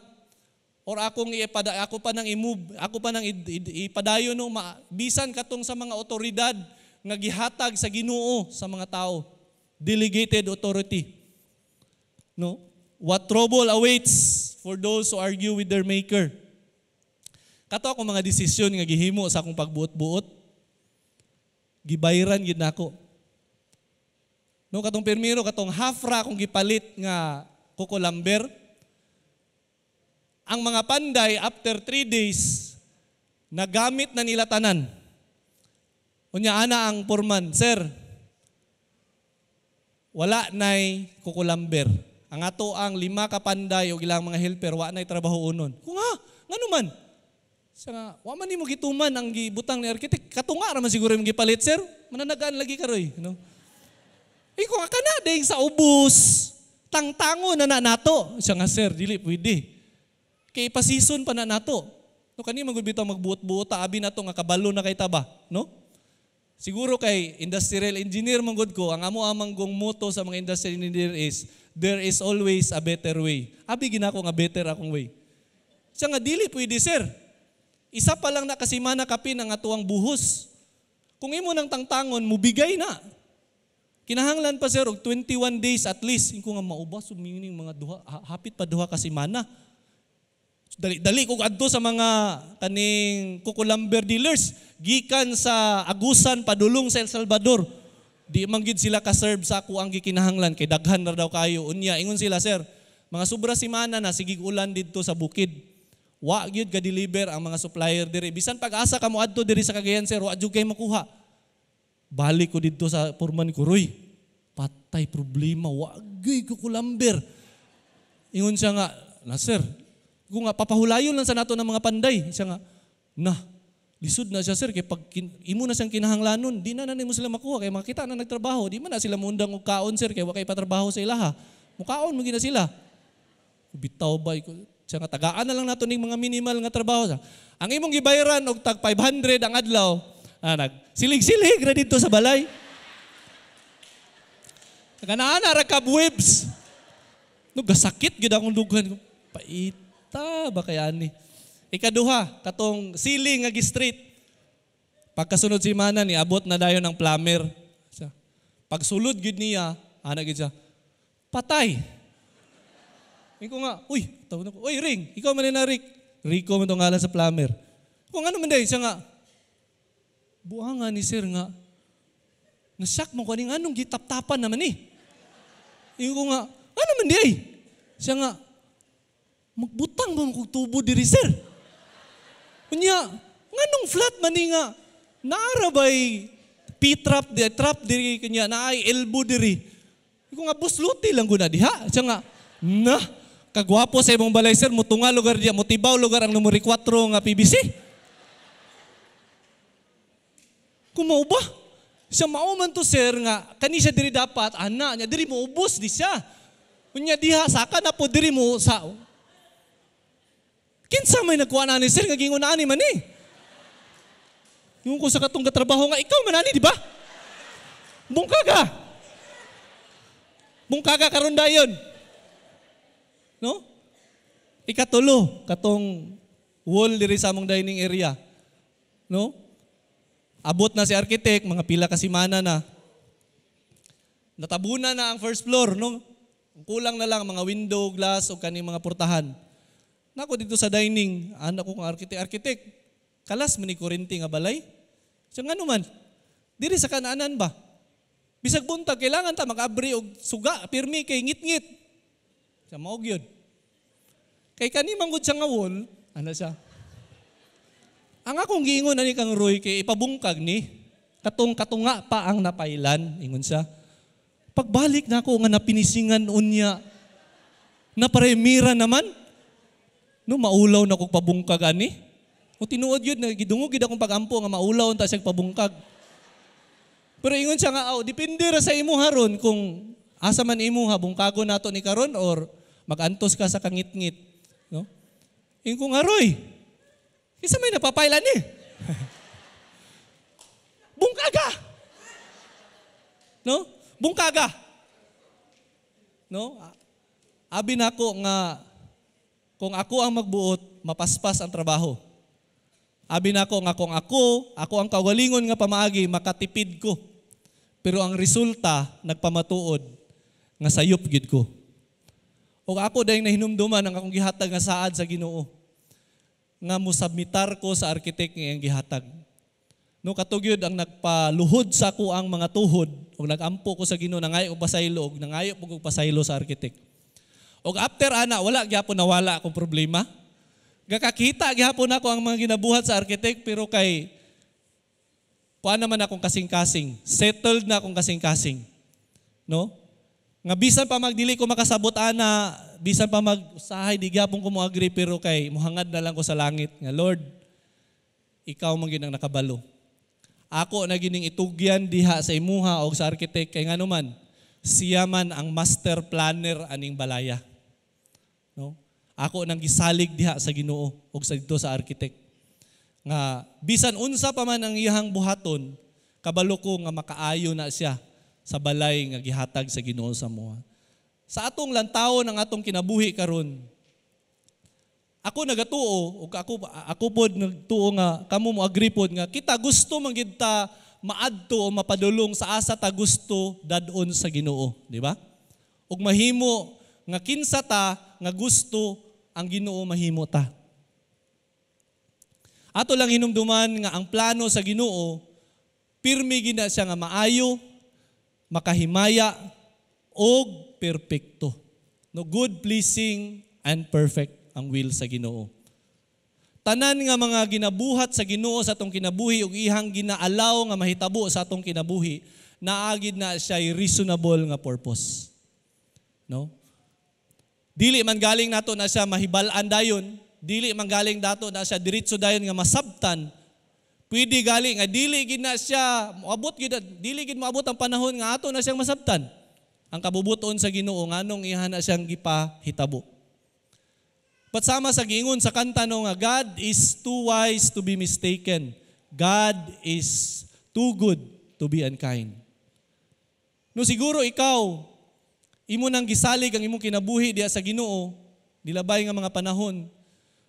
Or akong ipada, ako pa nang i-move, ako pa nang ipadayon, no, bisan katong sa mga otoridad nga gihatag sa Ginoo sa mga tao, delegated authority. No? What trouble awaits for those who argue with their maker. Kato ako mga desisyon nga gihimo sa akong pagbuot-buot, gibayran gid nako. No, katong pirmiro, katong half ra akong gipalit nga kukulamber. Ang mga panday, after 3 days, nagamit na nila tanan. Unya ana ang foreman, "Sir, wala nay kukulamber. Ang ato ang 5 ka panday o ilang mga helper, wa nay trabaho unon." Kung ha, ngano man? Sa nga, wa man nimo gituman ang gibutang ni architect. Katunga ra man siguro yung gipalit, sir. Mananagaan lagi karoy. No? Eh kung kana ding sa ubos, tangtango na na nato. Siya nga, "Sir, dili pwede. Kay ipasison pa na nato." No, kani man gud bitaw magbuot-buot ta, abi nato nga kabalo na kay ta ba, no? Siguro kay industrial engineer man gud ko, ang amo amang gong motto sa mga industrial engineer is there is always a better way. Abi ginako nga better akong way. Siya nga, "Dili pwede, sir. Isa pa lang na kasimana kapin ang atuang buhos. Kung imo nang tangtangon, mubigay na. Kinahanglan pa, sir, og 21 days at least." Inko nga maubas, meaning mga duha, hapit pa 2 ka semana. Dali dali ko adto sa mga kaning kukulamber dealers gikan sa Agusan padulong sa El Salvador. Di man gid sila ka-serve sa ako ang gikinahanglan kay daghan ra daw kayo. Unya ingon sila, "Sir, mga sobra semana na, sige ulan didto sa bukid. Wa gyud ka deliver ang mga supplier diri. Bisan pag-asa ka mo adto diri sa Cagayan, sir, wa jud kay makuha." Balik ko didto sa foreman ko, "Roy, patay problema, wa gyud kukulamber." Ingon siya nga, "Na sir, kung nga papahulayon lang sa nato ng mga panday." Siya nga, "Na, lisod na siya, sir, kay pag imo na siyang kinahanglanon, di na na nimo sila makuha, kay makita na nagtrabaho, di man na sila muundang og kaon, sir, kay wa kay patrabaho sa ilaha. Mukaon mo gina sila." Bitaw ba, siya nga, "Tagaan na lang nato ning mga minimal nga trabaho. Ang imong gibayaran og tag 500 ang adlaw, nag silig-silig ra dito sa balay. Kanana ra cobwebs." No, gasakit gid akong dughan. Paita ba kaya ni? Ikaduha, katong ceiling nga gi-straight. Pagkasunod si Mana ni abot na dayon ng plumber. Siya. Pagsulod gid niya, ana gid siya. "Patay." Ingon ko nga, "Uy, tawag na ko, uy, Ring, ikaw man na Rick." Rico man tong ngalan sa plumber. Kung ano man day, siya nga, "Buha nga ni sir nga, nasyak mo kaning anong gitaptapan naman eh." Ingon ko nga, "Ano man di ay?" Siya nga, "Magbutang ba mo kog tubo diri, sir? Unya, nganong flat man ni nga, naara bay P-trap di, trap diri kanya, naay elbow diri." Ko nga, "Busluti lang guna diha." Siya nga, "Na, kagwapo sa imong balay, sir, mutunga lugar diya, mutibaw lugar ang numero 4 nga PVC." Kumao ba? Siya mao man to, sir, nga kani siya diri dapat ana nya diri mo ubos di siya. Unya diha saka na po diri mo sa. Kinsa may nagkuha na ni sir nga gingon ani man ni? Yung ko sa katong katrabaho nga, "Ikaw man ani, di ba? Bungkaga. Bungkaga karon dayon." No? Ikatulo, katong wall diri sa among dining area. No? Abot na si architect, mga pila ka semana na. Natabuna na ang first floor, no? Kulang na lang mga window, glass o kaning mga portahan. Nako dito sa dining, anak ko kang architect, "Architect, kalas man ni kuryente nga balay." Siya nga naman, "Diri sa kananan ba? Bisag buntag, kailangan ta mag-abri og suga, pirmi kay ngit-ngit." Siya mao gyud. Kay kani man gud siya nga wall, Ano siya? Ang akong giingon ani kang Roy kay ipabungkag ni katong katunga pa ang napailan, ingon siya. Pagbalik na ako nga napinisingan unya, naparemira naman. No, maulaw na kog pabungkag ani. O tinuod yun, gidungog gid akong pagampo nga maulaw unta siya pabungkag. Pero ingon siya nga, oh, depende ra sa imo haron kung asa man imo ha, bungkago nato ni karon or magantos ka sa kangitngit. No? Ingon ko nga, Roy, isa may napapailan ni. Bungkaga! No? Bungkaga! No? Abi nako nga kung ako ang magbuot, mapaspas ang trabaho. Abi nako nga kung ako ang kaugalingon nga pamaagi, makatipid ko. Pero ang resulta, nagpamatuod nga sayop gid ko. O ako dahil nahinumduman ang akong gihatag nga saad sa Ginoo nga musubmitar ko sa architect nga iyang gihatag. No, katugyod ang nagpaluhod sa ako ang mga tuhod ug nagampo ko sa Ginoo, nangayo og pasaylo ug nangayo pug og pasaylo sa architect. Og after ana, wala gyapon nawala akong problema. Gakakita gyapon ako ang mga ginabuhat sa architect, pero kay kuan naman akong kasing-kasing, settled na akong kasing-kasing. No? Nga bisan pa magdili ko makasabot ana, bisan pa mag usahay di gyapon ko mo agree, pero kay muhangad na lang ko sa langit nga Lord, ikaw man gid ang nakabalo. Ako na gining itugyan diha sa imuha og sa architect kay nganuman siya man ang master planner aning balaya. No? Ako nang gisalig diha sa Ginoo og sa dito sa architect. Nga bisan unsa pa man ang iyang buhaton, kabalo ko nga makaayo na siya sa balay nga gihatag sa Ginoo sa amoa. Sa atong lantawon ang atong kinabuhi karon, ako nagatuo ug ako pod nagtuo nga kamo mo agree pod nga kita gusto man gid ta maadto o mapadulong sa asa ta gusto dad-on sa Ginoo, di ba? Ug mahimo nga kinsa ta nga gusto ang Ginoo mahimo ta. Ato lang hinumduman nga ang plano sa Ginoo pirmi gina siya nga maayo, makahimaya og perpekto. No, good, pleasing and perfect ang will sa Ginoo. Tanan nga mga ginabuhat sa Ginoo sa atong kinabuhi ug ihang ginaalaw nga mahitabo sa atong kinabuhi, naagid na siya reasonable nga purpose. No? Dili man galing nato na siya mahibal-an dayon, dili man galing dato na siya diretso dayon nga masabtan. Pwede gali nga dili gid na siya moabot gid, dili gid moabot ang panahon nga ato na siyang masabtan. Ang kabubuton sa Ginoo nganong iha na siyang gipahitabo. But sama sa giingon sa kanta no nga God is too wise to be mistaken. God is too good to be unkind. No, siguro ikaw imo nang gisalig ang imong kinabuhi diha sa Ginoo, nilabay nga mga panahon.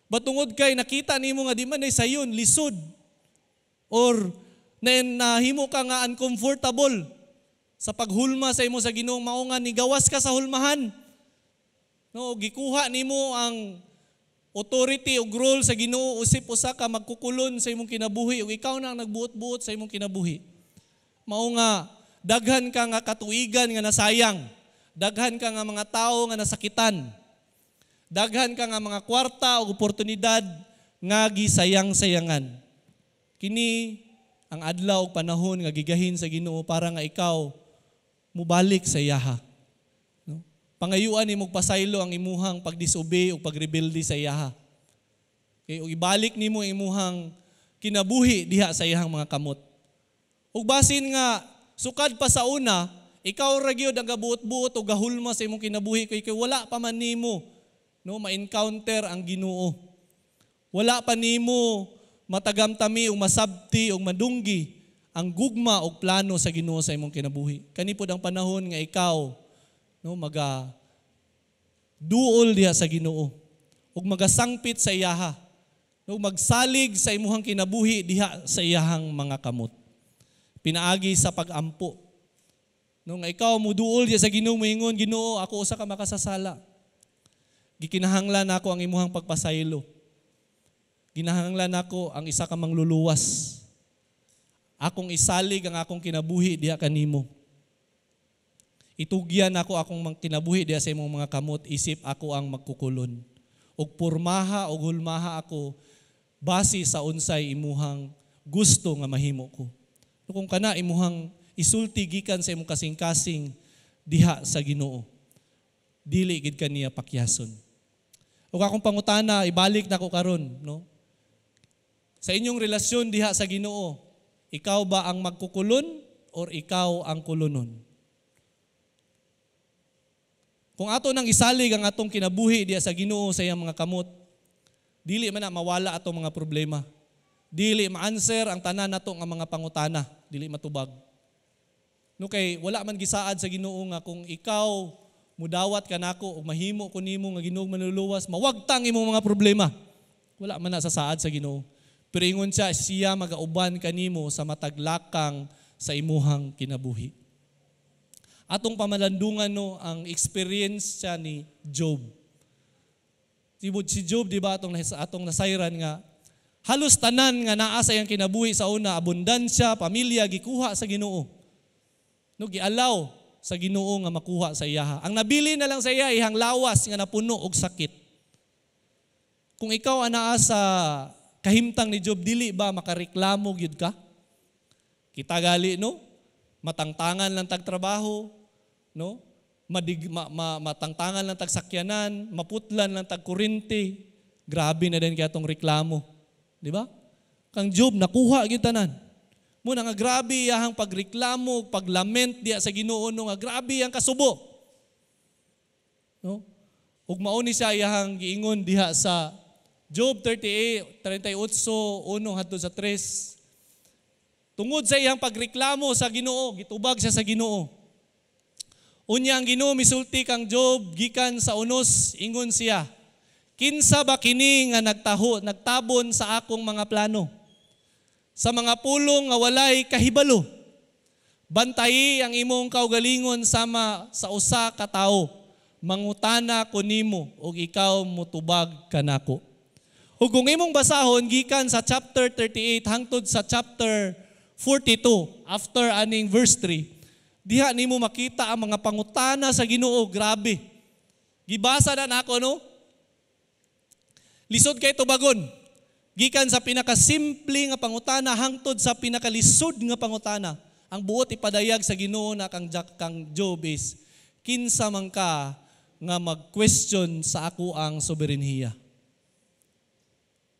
But tungod kay nakita nimo nga di man ay sayon, lisod, or na nahimo ka nga uncomfortable sa paghulma sa imo sa Ginoo, mao nga nigawas ka sa hulmahan. No, gikuha nimo ang authority ug role sa Ginoo usip usa ka magkukulon sa imong kinabuhi ug ikaw na ang nagbuot-buot sa imong kinabuhi. Mao nga daghan ka nga katuigan nga nasayang. Daghan ka nga mga tawo nga nasakitan. Daghan ka nga mga kwarta o oportunidad nga gisayang-sayangan. Kini ang adlaw ug panahon nga gigahin sa Ginoo para nga ikaw mubalik sa iyaha. No? Pangayuan nimo pasaylo ang imuhang pagdisobey o pagrebelde sa iyaha. Okay, ug ibalik nimo ang imuhang kinabuhi diha sa iyahang mga kamot. Ug basin nga sukad pa sa una, ikaw ra gyud ang gabuot-buot o gahulma sa imong kinabuhi kay wala pa man nimo, no, ma-encounter ang Ginoo. Wala pa nimo matagamtami o masabti o madunggi ang gugma o plano sa Ginoo sa imong kinabuhi. Kani pod ang panahon nga ikaw, no, maga duol diha sa Ginoo ug magasangpit sa iyaha, no, magsalig sa imuhang kinabuhi diha sa iyahang mga kamot. Pinaagi sa pagampo. No, nga ikaw muduol diha sa Ginoo, moingon, Ginoo, ako usa ka makasasala. Gikinahanglan nako ang imuhang pagpasaylo. Ginahanglan nako ang isa ka mangluluwas. Akong isalig ang akong kinabuhi diha kanimo. Itugyan nako akong kinabuhi diha sa imong mga kamot, isip ako ang magkukulon. Ug pormaha ug hulmaha ako base sa unsay imuhang gusto nga mahimo ko. Kung kana imuhang isulti gikan sa imong kasing-kasing diha sa Ginoo, dili gid kaniya pakyason. Ug akong pangutana, ibalik nako karon, no? Sa inyong relasyon diha sa Ginoo, ikaw ba ang magkukulon or ikaw ang kulunon? Kung ato nang isalig ang atong kinabuhi diha sa Ginoo sa iyang mga kamot, dili man na mawala atong mga problema. Dili ma-answer ang tanan nato nga mga pangutana, dili matubag. No, kay wala man gisaad sa Ginoo nga kung ikaw mudawat kanako ug mahimo ko nimo nga Ginoo manluluwas, mawagtang imong mga problema. Wala man na sa saad sa Ginoo. Pero ingon siya, siya magauban kanimo sa matag lakang sa imuhang kinabuhi. Atong pamalandungan, no, ang experience siya ni Job. Si Job, di ba, atong nasayran nga halos tanan nga naa sa iyang kinabuhi sa una, abundansya, pamilya, gikuha sa Ginoo. No, gialaw sa Ginoo nga makuha sa iyaha. Ang nabili na lang sa iya ihang lawas nga napuno og sakit. Kung ikaw anaa sa kahimtang ni Job, dili ba makareklamo gyud ka? Kita gali, no? Matangtangan lang tag trabaho, no? Matangtangan lang tag sakyanan, maputlan lang tag kurente. Grabe na din kaya tong reklamo. Di ba? Kang Job, nakuha gyud tanan. Muna nga grabe iyahang pagreklamo, paglament diya sa Ginoo, no, nga grabe ang kasubo. No? Ug mao ni siya iyahang giingon diha sa Job 38, 38:1 hangtod sa 3. Tungod sa iyang pagreklamo sa Ginoo, gitubag siya sa Ginoo. Unya ang Ginoo misulti kang Job gikan sa unos, ingon siya, "Kinsa ba kini nga nagtabon sa akong mga plano? Sa mga pulong nga walay kahibalo. Bantayi ang imong kaugalingon sama sa usa ka tawo. Mangutana ko nimo ug ikaw motubag kanako." Ug kung imong basahon gikan sa chapter 38 hangtod sa chapter 42 after aning verse 3, diha nimo makita ang mga pangutana sa Ginoo, grabe. Gibasa na nako, no? Lisod kay tubagon. Gikan sa pinakasimple nga pangutana hangtod sa pinakalisod nga pangutana. Ang buot ipadayag sa Ginoo na kang Job is, kinsa man ka nga mag-question sa ako ang soberenhiya.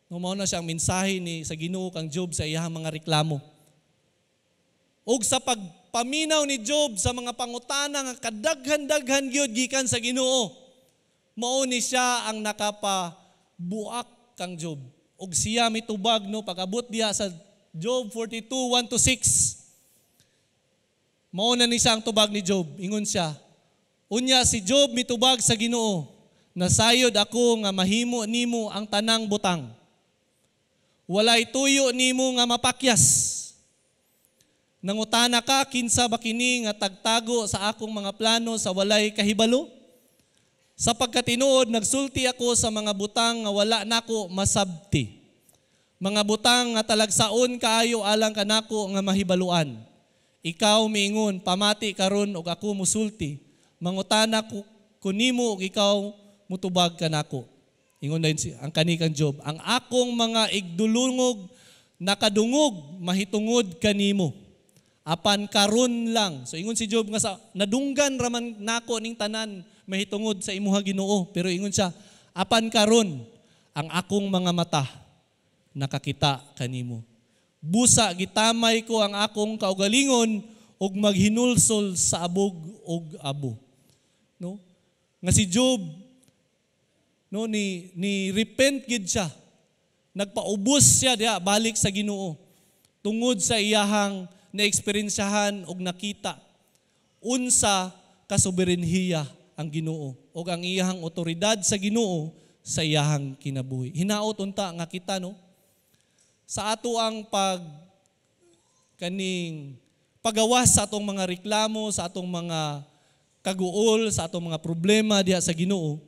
No, mao na siya ang mensahe ni sa Ginoo kang Job sa iyang mga reklamo. Og sa pagpaminaw ni Job sa mga pangutana nga kadaghan-daghan gyud gikan sa Ginoo, mao ni siya ang nakapabuak kang Job. Og siya mitubag, no, pag-abot diha sa Job 42:1-6. Mao na ni siya ang tubag ni Job. Ingon siya, "Unya si Job mitubag sa Ginoo, nasayod ako nga mahimo nimo ang tanang butang. Walay tuyo nimo nga mapakyas. Nangutana ka, kinsa ba kini nga tagtago sa akong mga plano sa walay kahibalo? Sa pagkatinuod, nagsulti ako sa mga butang nga wala nako masabti. Mga butang nga talagsaon kaayo alang kanako nga mahibaluan. Ikaw miingon, pamati karon og ako musulti. Mangutana ko kunimo og ikaw mutubag kanako." Ingon din si ang kanikang Job, "Ang akong mga igdulungog nakadungog mahitungod kanimo. Apan karon lang." So ingon si Job nga sa nadunggan raman nako ning tanan mahitungod sa imuha Ginoo, pero ingon siya, "Apan karon ang akong mga mata nakakita kanimo. Busa gitamay ko ang akong kaugalingon ug maghinulsol sa abog ug abo." No? Nga si Job, no, ni repent gid siya. Nagpaubos siya diha balik sa Ginoo tungod sa iyahang naeksperensyahan og nakita unsa kasoberenhiya ang Ginoo ug ang iyahang otoridad sa Ginoo sa iyahang kinabuhi. Hinaot unta nga kita, no, sa ato ang pag kaning pagawas sa atong mga reklamo, sa atong mga kaguol, sa atong mga problema diha sa Ginoo,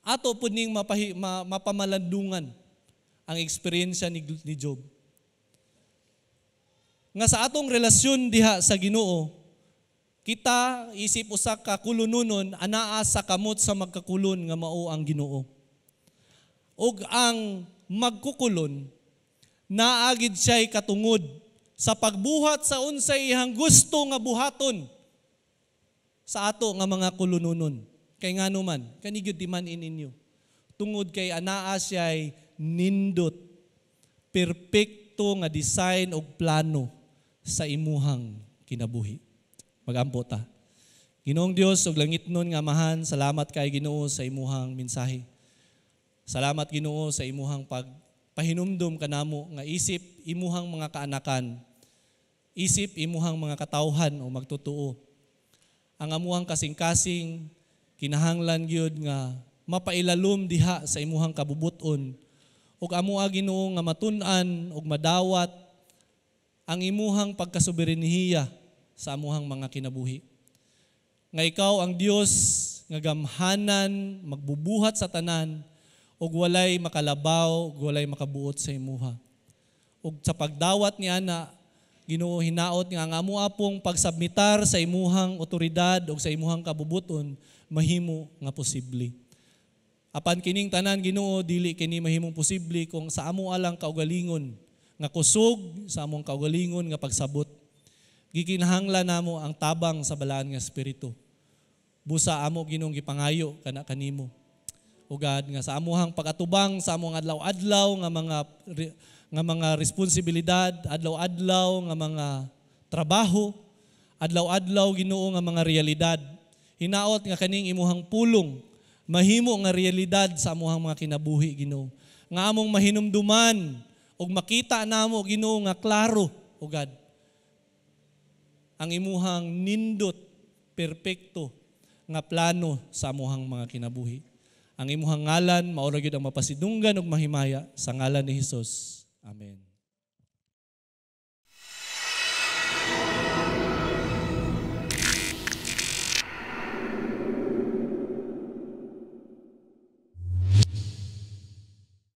ato pud ning mapamalandungan ang eksperyensya ni Job. Nga sa atong relasyon diha sa Ginoo, Kita isip usa ka kulununon anaa sa kamot sa magkakulon nga mao ang Ginoo. Ug ang magkukulon naa gid siya'y katungod sa pagbuhat sa unsay iyang gusto nga buhaton sa ato nga mga kulununon. Kay ngano man, kani gyud timan-i ninyo. Tungod kay anaa siya'y nindot, perpekto nga design og plano sa imuhang kinabuhi. Magampo ta. Ginoong Dios ug langitnon nga Amahan, salamat kay Ginoo sa imuhang mensahe. Salamat, Ginoo, sa imuhang pagpahinumdum kanamo nga isip imuhang mga kaanakan, isip imuhang mga katawhan o magtotoo. Ang amuhang kasing-kasing kinahanglan gyud nga mapailalom diha sa imuhang kabubuton ug amoa, Ginoo, nga matun-an ug madawat ang imuhang pagkasuberenihiya sa amuhang mga kinabuhi. Nga ikaw ang Dios nga gamhanan, magbubuhat sa tanan ug walay makalabaw, ug walay makabuot sa imuha. Ug sa pagdawat ni ana, Ginoo, hinaot nga ang amo apong pagsubmitar sa imuhang otoridad ug sa imuhang kabubuton mahimo nga posible. Apan kining tanan, Ginoo, dili kini mahimong posible kung sa amo alang kaugalingon nga kusog, sa among kaugalingon nga pagsabot. Gikinahanglan namo ang tabang sa Balaan nga Espiritu. Busa amo, Ginoong, gipangayo kana kanimo. O God, nga sa amuhang pag-atubang sa among adlaw-adlaw nga mga responsibilidad, adlaw-adlaw nga mga trabaho, adlaw-adlaw, Ginoo, nga mga realidad. Hinaot nga kaning imuhang pulong mahimo nga realidad sa amuhang mga kinabuhi, Ginoo. Nga among mahinumduman ug makita namo, Ginoo, nga klaro, o God, ang imuhang nindot, perpekto nga plano sa amuhang mga kinabuhi. Ang imuhang ngalan mao ra gyud ang mapasidunggan ug mahimaya sa ngalan ni Hesus. Amen.